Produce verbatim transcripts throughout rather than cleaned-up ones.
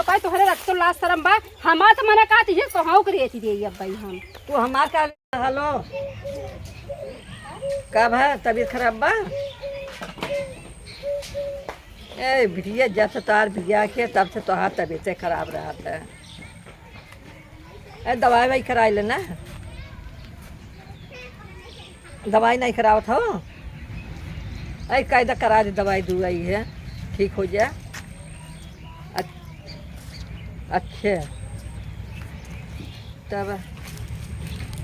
भाई तोहरे रख तो लाज शरम बा। हमार तो मना कहती है तो हाँ करिए थी दे अब भाई हम। तू हमार का हेलो। का भा तबीयत खराब बा? ए बिटिया, जब से तोहार बियाह के तब से तोहार तबीयते खराब रहत है। ए दवाई वाई कराई लेना। दवाई नहीं करावत हो? अरे कायदा करा दे दवाई दुआई है, ठीक हो जा। अच-, अच्छे। तब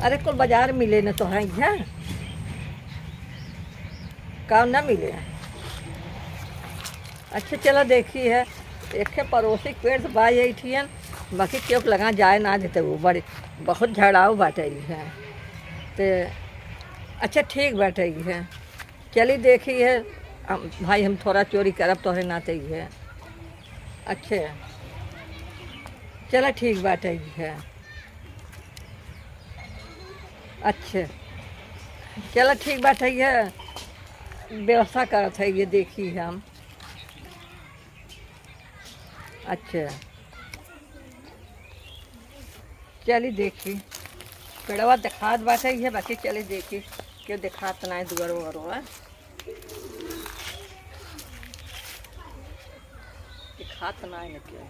अरे कुल बाजार मिले न तो है यहाँ, काम ना मिले। अच्छा चला देखी है, एक ठे पड़ोसी के पेड़ से बाई आई थियन, बाकी केहू के लगा जाए ना देते, वो बड़े बहुत झड़ाऊ बाटे ई है। ते अच्छा ठीक बाटे ई है, चली देखी है। हम, भाई हम थोड़ा चोरी करब तोहरे नाते ई है। अच्छे चला ठीक बाटे ई है। अच्छे चला ठीक बाटे ई है, व्यवस्था करत है ये देखी हम। अच्छा चली देखी, पेड़वा देखात बाटे इहे बाकी चली देखी, केहू देखात नाई दुआरो ओरो, आ? देखात नाई न केहू,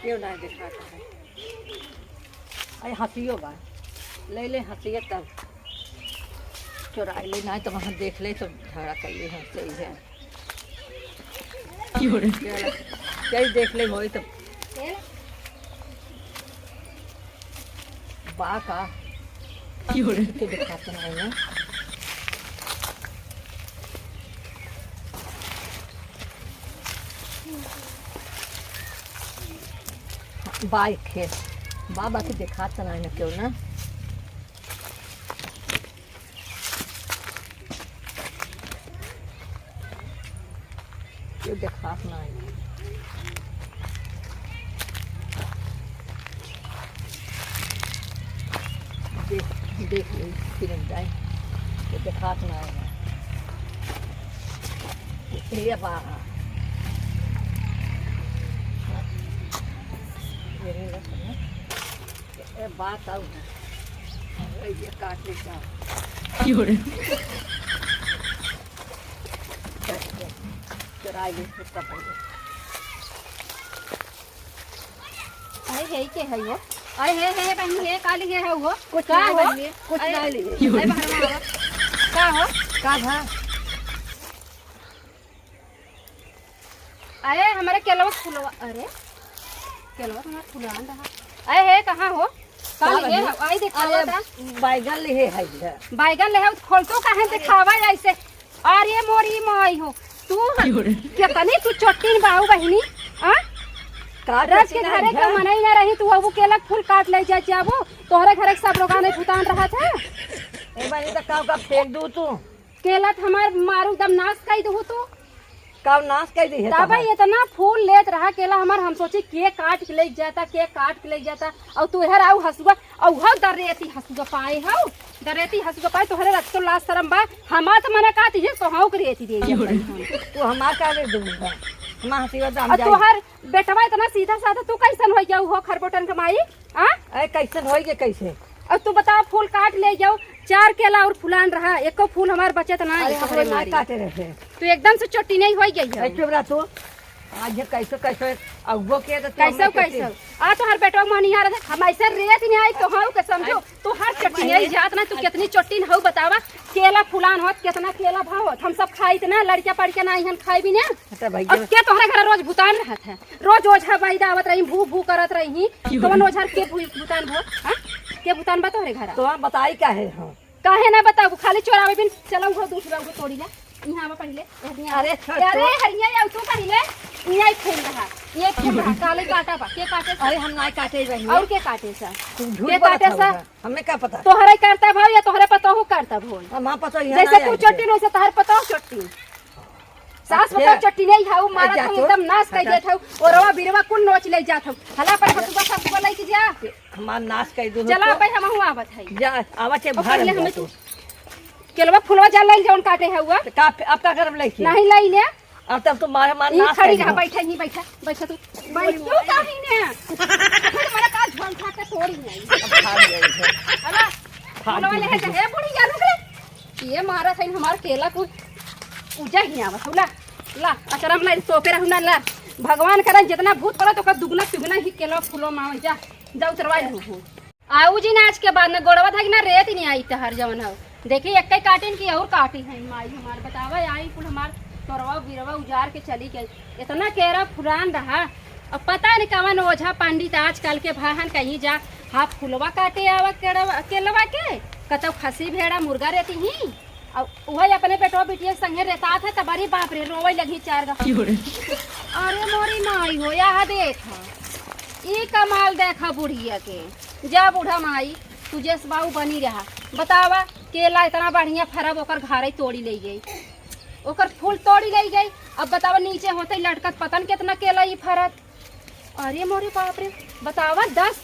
केहू नाई देखात है। अरे हंसियो बा, ले ले हंसिया तब चोराई ले, नाई तो वहाँ देख ले तो झगड़ा कर ले हंसे ही है। की हो रे? चल, चल देख ले होई तो। बा का? की हो रे? के दिखाते हैं ना। बा एक खेत। बा बाकी दिखाते ना केहू ना। ये देखात ना है। देख, देख ले, फिर जाए। ये देखात ना है। ये बा। ये नहीं रखना। ए, बात आऊ है। ए, ये काट ले का? की हो रे? चुराई ले, इसका पहले। अरे, हे के है वो? अरे, हे, हे, बहनी, हे, काली, हे, है वो? कुछ का नहीं, हो? बहनी, कुछ अरे, नहीं लिए। अरे, बाहर में आओ। का हो? का भा? अरे, हमारे केलवा फुलवा, अरे, केलवा तो हमार फुलान रहा। अरे, हे, कहाँ हो? का का लिए बहनी? हो? आई देखावा अरे, ता। बैगन लिए है इधर। बैगन ले है, खोल तो काहे अरे। देखावा ऐसे? अरे, मोरी माई हो। तू की हो रे? कितनी तू चोट्टिन बाऊ बहिनी, आ? का रज के चोट्टिन घरे आई के है? मनई ना रही, तू अब केला फूल काट ले जा, जाबो। तोहरे घरे के सब लोग आने भूतान रहत है। ए बहनी, तो का, का फेंक दू तू? केला त हमार मारू एकदम नाश कई दहु तू। का नाश कई दी है तब तोहार? इतना फूल लेत रहा केला हमार, हम सोची के काट के ले जाता, के काट के ले जाता। और तू हर आऊ हसुआ, और हौ दरेती हसुआ पाए हौ, दरेती हसुआ पाए। तोहरे रख तो लाज शरम बा, हमार तो मना काती है, तो हौ के रेती दे क्यों रे? तू हमार का रे दूंगा? हमार हसुआ दाम और जाई। तोहर बेटवा इतना सीधा साधा, तू कैसन हो गया हो खरबोटन के माई? आ? अरे कैसन होई के कैसे? अब तू बता, फूल काट ले जाओ, चार केला और फुलान रहा, एको फूल हमार बचत ना अरे है, हम तोहरे लोग ना मारी। काटे रहे। तू एकदम से चोट्टी नहीं होई गई है। अरे चुप रह तू। आज ये कैसे कैसे अगुओ के तो तू कैसे हमें कैसे? कैसे? आ तोहर बेटवा मोहनिया रहे, हम ऐसे रेत नहीं आई तो हऊ के समझो। अरे तू हर चोट्टी नहीं जात ना, तू कितनी चोट्टी न हऊ बतावा। केला फुलान होत, कितना केला भाव होत, हम सब खाई इतना लड़किया पड़ के ना इहन खाई भी ना। अच्छा भाई अब के तोहरे घर रोज भूतान रहत है? रोज ओझा बैदा आवत रही, भू भू करत रही। क्यों? कौन ओझा के भू-, भूतान भो? हाँ? के भूतान बा तोहरे घर? तो हम बताई का है हम? काहे ना बताऊ? खाली चोरावे बिन चला उहो दूसरा उहो तोड़ी ले। इहाँ आवा पहिले। ए, हियाँ अरे, आवा। छोड़, अरे, छोड़। हरिया आऊ तू पहिले। इहाँ एक फूल रहा। ये एक फूल रहा। काले काटा बा। के काटे सा? अरे, हम ना काटे रही। और के काटे सा? तू झूठ के बोलत काटे हऊ सा? ना। हमें का पता? तोहरे करता भाव या तोहरे पतोहू करता भाव? हम पता ही है जैसे ना तू यार। चोट्टी नहीं से तोहर पतोहू चोट्टी। सास अच्छा। बता चट्टी नहीं खाऊ, मारत अच्छा, हऊ, तो एकदम नाश कर अच्छा। देत हऊ। ओरवा बिरवा कुल नोच ले जात हऊ। हला पर हसुआ सब को लेके जा। हमार नाश कर दू चला तो। भाई हम हुआ आवत है। जा, आवा चे और भार पहले में हमें जा तू तू। केलवा फुलवा जा ले जौन काटे है हुआ। तो का, अब का करब लेके? नहीं लाई ले। अब तब तो मारा मार ई नाश खड़ी कर रहा, दिया। बैठा ही बैठा, बैठा तू। बैठ क्यों काहे ने? फिर मेरा का झोल खा के तोड़ी नहीं। अब खा लिया इधर। हला? खा बोलो वाले है, लिया। "हे बुढ़िया, रुक रे।" ये मारा सही हमार केला कुल उजा ही आवत हौ। ला, ला, अचरा में ला, तोपे रहू ना, ला। भगवान करे जितना भूत पड़ा तो ओकर दुगना तिगुना ही केला फूलो मावे। जा, जा उतरवा लू हो। आऊ जी ना आज के बाद ना गोड़वा धक ना रेत नहीं आई तहर जवन हो। देखी एक काटिन की और काटी है माई हमार, बतावा आई कुल हमार तोरवा बिरवा उजार के चली गई। इतना केरा फुरान रहा, अब पता नहीं कवन ओझा पंडित आजकल के भाहन कहीं जा, हाँ फुलवा काटे आवा केड़वा, केलवा के, कतौ खसी भेड़ा मुर्गा रहती ही, अब वही अपने बेटवा बिटिया के संगे रहता था, तब अरे बाप रे रोवे लगी चार गो। क्यों रे? अरे मोरी माई हो, यह देखा, ई कमाल देखा बुढ़िया के। जा बूढ़ा माई, तू जेस बाऊ बनी रहा, बतावा केला इतना बढ़िया फरब ओकर घरे तोड़ी ले गई, ओकर फूल तोड़ी ले गई। अब बतावा नीचे होते लटकत पता न कितना केला ई फरत। अरे मोरे बाप रे, बतावा दस,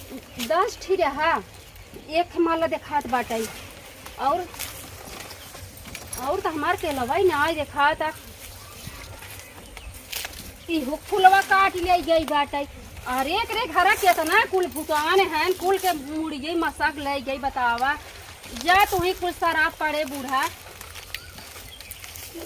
दस ठी रहा, एक माला देखात बाटई। और, और तो हमार केलवा ही ना देखात। इहो फुलवा काट ले गई बाटई। अरे एकरे घरा केतना कुल भुतान हैं, कुल के मुड़िये मसक ले गई, बतावा। जा तू ही कुल शराब पड़े बूढ़ा।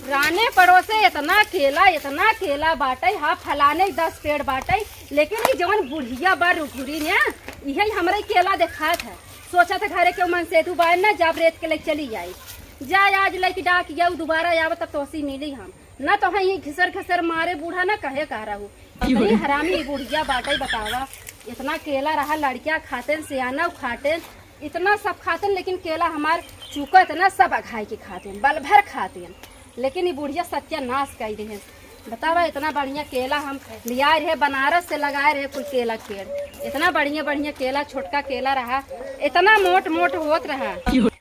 राने पड़ोसे इतना केला, इतना केला बाटई, हाँ फलाने दस पेड़ बाटई, लेकिन ई जवन बुढ़िया बा रुखुरी ने, इहे हमरे केला देखात है। सोचत है घरे के मन से तू बाय ना जब रेत के ले चली जाई। जा आज लेके डाक गया, उ दोबारा आवे तब तोसी मिली हम। ना तो है ये घिसर घिसर मारे बूढ़ा ना कहे कह रहू। इतनी हरामी ई बुढ़िया बाटई बतावा। इतना केला रहा लड़किया खातेन, सियाना खातेन, इतना सब खातेन, लेकिन केला हमार चूका इतना सब अघाई के खातेन, बल भर खातेन। लेकिन ई बुढ़िया सत्यानाश कई देहे। बतावा इतना बढ़िया केला हम लियाए रहे, बनारस से लगाए रहे कुल केला खेड़। इतना बढ़िया बढ़िया केला, छोटका केला रहा, इतना मोट मोट होत रहा।